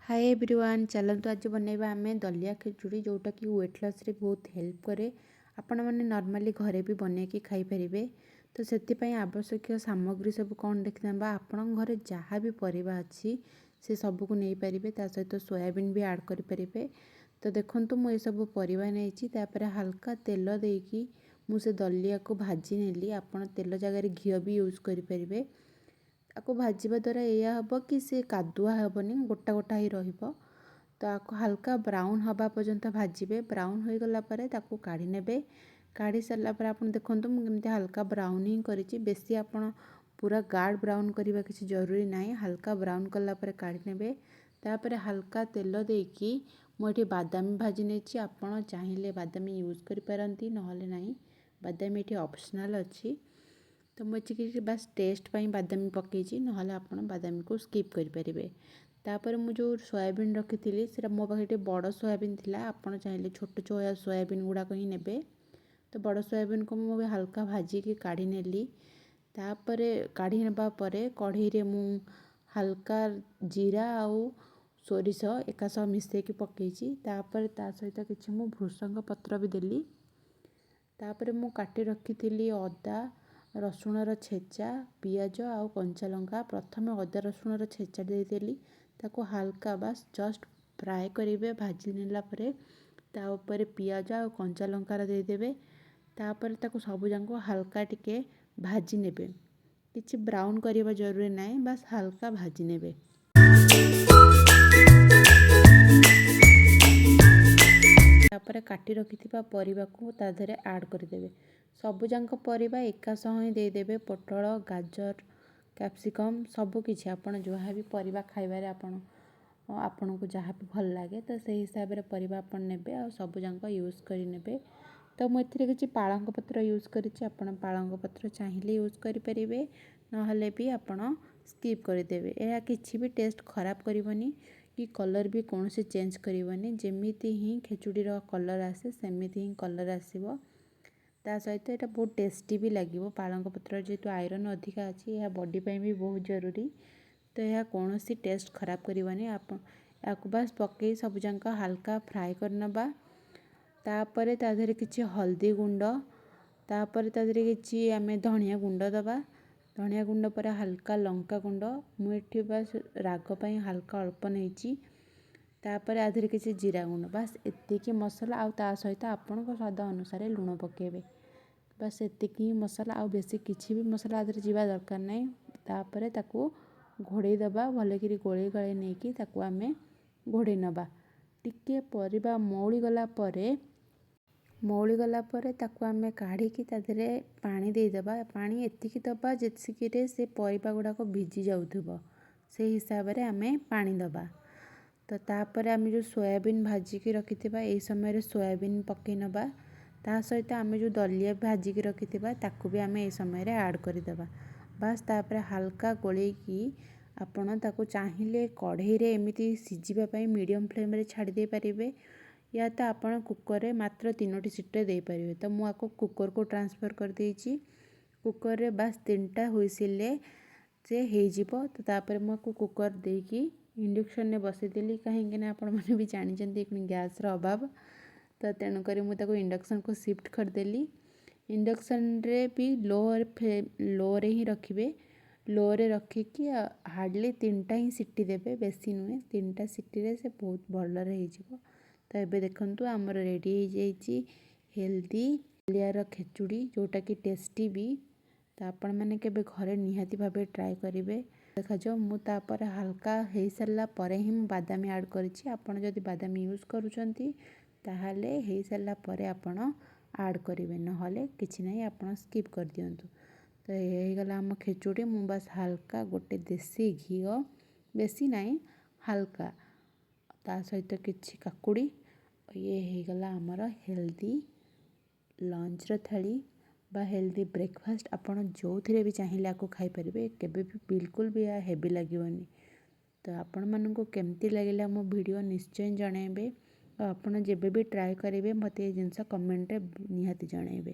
ହାଏ everyone, ଚାଲନ୍ତୁ ଆଜି ବନେଇବା ଆମେ ଦଲିଆ ଖେଚୁଡ଼ି, ଯେଉଁଟାକି ୱେଟ୍ ଲସ୍ରେ ବହୁତ ହେଲ୍ପ କରେ। ଆପଣମାନେ ନର୍ମାଲି ଘରେ ବି ବନେଇକି ଖାଇପାରିବେ। ତ ସେଥିପାଇଁ ଆବଶ୍ୟକୀୟ ସାମଗ୍ରୀ ସବୁ କ'ଣ ଦେଖିନେବା। ଆପଣଙ୍କ ଘରେ ଯାହା ବି ପରିବା ଅଛି, ସେ ସବୁକୁ ନେଇପାରିବେ। ତା ସହିତ ସୋୟାବିନ୍ ବି ଆଡ଼୍ କରିପାରିବେ। ତ ଦେଖନ୍ତୁ, ମୁଁ ଏସବୁ ପରିବା ନେଇଛି। ତାପରେ ହାଲକା ତେଲ ଦେଇକି ମୁଁ ସେ ଦଲିଆକୁ ଭାଜି ନେଲି। ଆପଣ ତେଲ ଜାଗାରେ ଘିଅ ବି ୟୁଜ୍ କରିପାରିବେ। ତାକୁ ଭାଜିବା ଦ୍ୱାରା ଏଇଆ ହେବ କି ସେ କାଦୁଆ ହେବନି, ଗୋଟା ଗୋଟା ହେଇ ରହିବ। ତ ଆକୁ ହାଲକା ବ୍ରାଉନ୍ ହେବା ପର୍ଯ୍ୟନ୍ତ ଭାଜିବେ। ବ୍ରାଉନ୍ ହୋଇଗଲା ପରେ ତାକୁ କାଢ଼ି ନେବେ। କାଢ଼ି ସାରିଲା ପରେ ଆପଣ ଦେଖନ୍ତୁ, ମୁଁ କେମିତି ହାଲକା ବ୍ରାଉନ୍ ହିଁ କରିଛି। ବେଶୀ ଆପଣ ପୁରା ଗାଢ଼ ବ୍ରାଉନ୍ କରିବା କିଛି ଜରୁରୀ ନାହିଁ। ହାଲକା ବ୍ରାଉନ୍ କଲା ପରେ କାଢ଼ି ନେବେ। ତାପରେ ହାଲକା ତେଲ ଦେଇକି ମୁଁ ଏଠି ବାଦାମୀ ଭାଜି ନେଇଛି। ଆପଣ ଚାହିଁଲେ ବାଦାମୀ ୟୁଜ୍ କରିପାରନ୍ତି, ନହେଲେ ନାହିଁ। ବାଦାମୀ ଏଠି ଅପସନାଲ୍ ଅଛି। ତ ମୁଁ ଏଠି କିଛି ବାସ୍ ଟେଷ୍ଟ ପାଇଁ ବାଦାମୀ ପକାଇଛି, ନହେଲେ ଆପଣ ବାଦାମୀକୁ ସ୍କିପ୍ କରିପାରିବେ। ତାପରେ ମୁଁ ଯେଉଁ ସୋୟାବିନ୍ ରଖିଥିଲି, ସେଇଟା ମୋ ପାଖରେ ଟିକେ ବଡ଼ ସୋୟାବିନ୍ ଥିଲା। ଆପଣ ଚାହିଁଲେ ଛୋଟ ସୋୟାବିନ୍ ଗୁଡ଼ାକ ହିଁ ନେବେ। ତ ବଡ଼ ସୋୟାବିନ୍କୁ ମୁଁ ବି ହାଲକା ଭାଜିକି କାଢ଼ି ନେଲି। ତାପରେ କାଢ଼ି ନେବା ପରେ କଢ଼େଇରେ ମୁଁ ହାଲକା ଜିରା ଆଉ ସୋରିଷ ଏକା ସହ ମିଶାଇକି ପକାଇଛି। ତାପରେ ତା ସହିତ କିଛି ମୁଁ ଭୃସଙ୍ଗ ପତ୍ର ବି ଦେଲି। ତାପରେ ମୁଁ କାଟି ରଖିଥିଲି ଅଦା ରସୁଣର ଛେଚା, ପିଆଜ ଆଉ କଞ୍ଚା ଲଙ୍କା। ପ୍ରଥମେ ଅଦା ରସୁଣର ଛେଚା ଦେଇଦେଲି। ତାକୁ ହାଲକା ବାସ୍ ଜଷ୍ଟ ଫ୍ରାଏ କରିବେ। ଭାଜି ନେଲା ପରେ ତା ଉପରେ ପିଆଜ ଆଉ କଞ୍ଚା ଲଙ୍କାର ଦେଇଦେବେ। ତାପରେ ତାକୁ ସବୁଯାକ ହାଲକା ଟିକେ ଭାଜି ନେବେ। କିଛି ବ୍ରାଉନ୍ କରିବା ଜରୁରୀ ନାହିଁ, ବାସ୍ ହାଲକା ଭାଜି ନେବେ। ତାପରେ କାଟି ରଖିଥିବା ପରିବାକୁ ତା ଦେହରେ ଆଡ଼୍ କରିଦେବେ। ସବୁଯାକ ପରିବା ଏକା ସହ ହିଁ ଦେଇଦେବେ। ପୋଟଳ, ଗାଜର, କ୍ୟାପ୍ସିକମ୍, ସବୁ କିଛି। ଆପଣ ଯାହା ବି ପରିବା ଖାଇବାରେ ଆପଣଙ୍କୁ ଯାହା ବି ଭଲ ଲାଗେ, ତ ସେଇ ହିସାବରେ ପରିବା ଆପଣ ନେବେ ଆଉ ସବୁଯାକ ୟୁଜ୍ କରିନେବେ। ତ ମୁଁ ଏଥିରେ କିଛି ପାଳଙ୍ଗ ପତ୍ର ୟୁଜ୍ କରିଛି। ଆପଣ ପାଳଙ୍ଗ ପତ୍ର ଚାହିଁଲେ ୟୁଜ୍ କରିପାରିବେ, ନହେଲେ ବି ଆପଣ ସ୍କିପ୍ କରିଦେବେ। ଏହା କିଛି ବି ଟେଷ୍ଟ ଖରାପ କରିବନି କି କଲର୍ ବି କୌଣସି ଚେଞ୍ଜ କରିବନି। ଯେମିତି ହିଁ ଖେଚୁଡ଼ିର କଲର୍ ଆସେ, ସେମିତି ହିଁ କଲର୍ ଆସିବ। ତା ସହିତ ଏଇଟା ବହୁତ ଟେଷ୍ଟି ବି ଲାଗିବ। ପାଳଙ୍ଗ ପତ୍ର ଯେହେତୁ ଆଇରନ୍ ଅଧିକା ଅଛି, ଏହା ବଡ଼ି ପାଇଁ ବି ବହୁତ ଜରୁରୀ। ତ ଏହା କୌଣସି ଟେଷ୍ଟ ଖରାପ କରିବନି। ଆପଣ ଏହାକୁ ବାସ୍ ପକାଇ ସବୁଯାକ ହାଲକା ଫ୍ରାଏ କରିନେବା। ତାପରେ ତା ଦେହରେ କିଛି ହଳଦୀ ଗୁଣ୍ଡ, ତାପରେ ତା ଦେହରେ କିଛି ଆମେ ଧନିଆ ଗୁଣ୍ଡ ଦେବା। ଧନିଆ ଗୁଣ୍ଡ ପରେ ହାଲକା ଲଙ୍କା ଗୁଣ୍ଡ। ମୁଁ ଏଠି ବାସ୍ ରାଗ ପାଇଁ ହାଲକା ଅଳ୍ପ ନେଇଛି। ତାପରେ ଆ ଦେହରେ କିଛି ଜିରା ଗୁଣ୍ଡ। ବାସ୍, ଏତିକି ମସଲା ଆଉ ତା ସହିତ ଆପଣଙ୍କ ସ୍ୱାଦ ଅନୁସାରେ ଲୁଣ ପକାଇବେ। ବାସ୍, ଏତିକି ହିଁ ମସଲା, ଆଉ ବେଶୀ କିଛି ବି ମସଲା ଆ ଦେହରେ ଯିବା ଦରକାର ନାହିଁ। ତାପରେ ତାକୁ ଘୋଡ଼େଇ ଦେବା। ଭଲକିରି ଗୋଳେଇ ଗାଳେଇ ନେଇକି ତାକୁ ଆମେ ଘୋଡ଼େଇ ନେବା। ଟିକେ ପରିବା ମଉଳି ଗଲା ପରେ ତାକୁ ଆମେ କାଢ଼ିକି ତା ଦେହରେ ପାଣି ଦେଇଦେବା। ପାଣି ଏତିକି ଦେବା, ଯେତିକିରେ ସେ ପରିବା ଗୁଡ଼ାକ ଭିଜି ଯାଉଥିବ, ସେଇ ହିସାବରେ ଆମେ ପାଣି ଦେବା। ତ ତାପରେ ଆମେ ଯେଉଁ ସୋୟାବିନ୍ ଭାଜିକି ରଖିଥିବା, ଏଇ ସମୟରେ ସୋୟାବିନ୍ ପକାଇ ନେବା। ତା ସହିତ ଆମେ ଯେଉଁ ଦଲିଆ ଭାଜିକି ରଖିଥିବା, ତାକୁ ବି ଆମେ ଏଇ ସମୟରେ ଆଡ଼୍ କରିଦେବା। ବାସ୍, ତାପରେ ହାଲକା ଗୋଳେଇକି ଆପଣ ତାକୁ ଚାହିଁଲେ କଢ଼େଇରେ ଏମିତି ସିଝିବା ପାଇଁ ମିଡ଼ିୟମ୍ ଫ୍ଲେମ୍ରେ ଛାଡ଼ି ଦେଇପାରିବେ, ୟା ତ ଆପଣ କୁକର୍ରେ ମାତ୍ର ତିନୋଟି ସିଟିରେ ଦେଇପାରିବେ। ତ ମୁଁ ଆକୁ କୁକର୍କୁ ଟ୍ରାନ୍ସଫର୍ କରିଦେଇଛି। କୁକର୍ରେ ବାସ୍ ତିନିଟା ହୁଇସିଲ୍ରେ ସେ ହେଇଯିବ। ତ ତାପରେ ମୁଁ ଆକୁ କୁକର୍ ଦେଇକି ଇଣ୍ଡକ୍ସନ୍ରେ ବସେଇଦେଲି, କାହିଁକିନା ଆପଣମାନେ ବି ଜାଣିଛନ୍ତି ଗ୍ୟାସ୍ର ଅଭାବ। ତ ତେଣୁକରି ମୁଁ ତାକୁ ଇଣ୍ଡକ୍ସନ୍କୁ ସିଫ୍ଟ କରିଦେଲି। ଇଣ୍ଡକ୍ସନ୍ରେ ବି ଲୋରେ ହିଁ ରଖିବେ। ଲୋରେ ରଖିକି ହାର୍ଡ଼ଲି ତିନିଟା ହିଁ ସିଟି ଦେବେ, ବେଶୀ ନୁହେଁ। ତିନିଟା ସିଟିରେ ସେ ବହୁତ ଭଲରେ ହେଇଯିବ। ତ ଏବେ ଦେଖନ୍ତୁ, ଆମର ରେଡ଼ି ହେଇଯାଇଛି ହେଲ୍ଦି ଦଲିଆର ଖେଚୁଡ଼ି, ଯେଉଁଟାକି ଟେଷ୍ଟି ବି। ତ ଆପଣମାନେ କେବେ ଘରେ ନିହାତି ଭାବେ ଟ୍ରାଏ କରିବେ। ଦେଖାଯାଉ, ମୁଁ ତାପରେ ହାଲକା ହେଇସାରିଲା ପରେ ହିଁ ମୁଁ ବାଦାମୀ ଆଡ଼୍ କରିଛି। ଆପଣ ଯଦି ବାଦାମୀ ୟୁଜ୍ କରୁଛନ୍ତି, ତାହେଲେ ହେଇସାରିଲା ପରେ ଆପଣ ଆଡ଼୍ କରିବେ, ନହେଲେ କିଛି ନାହିଁ, ଆପଣ ସ୍କିପ୍ କରିଦିଅନ୍ତୁ। ତ ହେଇଗଲା ଆମ ଖେଚୁଡ଼ି। ମୁଁ ବାସ୍ ହାଲକା ଗୋଟେ ଦେଶୀ ଘିଅ, ବେଶୀ ନାହିଁ, ହାଲକା, ତା ସହିତ କିଛି କାକୁଡ଼ି। ଇଏ ହେଇଗଲା ଆମର ହେଲ୍ଦି ଲଞ୍ଚର ଥାଳି ବା ହେଲ୍ଦି ବ୍ରେକଫାଷ୍ଟ। ଆପଣ ଯେଉଁଥିରେ ବି ଚାହିଁଲେ ଆକୁ ଖାଇପାରିବେ। କେବେ ବି ବିଲକୁଲ ବି ଏହା ହେଭି ଲାଗିବନି। ତ ଆପଣମାନଙ୍କୁ କେମିତି ଲାଗିଲା ମୋ ଭିଡ଼ିଓ, ନିଶ୍ଚୟ ଜଣାଇବେ। ଆଉ ଆପଣ ଯେବେ ବି ଟ୍ରାଏ କରିବେ, ମୋତେ ଏ ଜିନିଷ କମେଣ୍ଟରେ ନିହାତି ଜଣାଇବେ।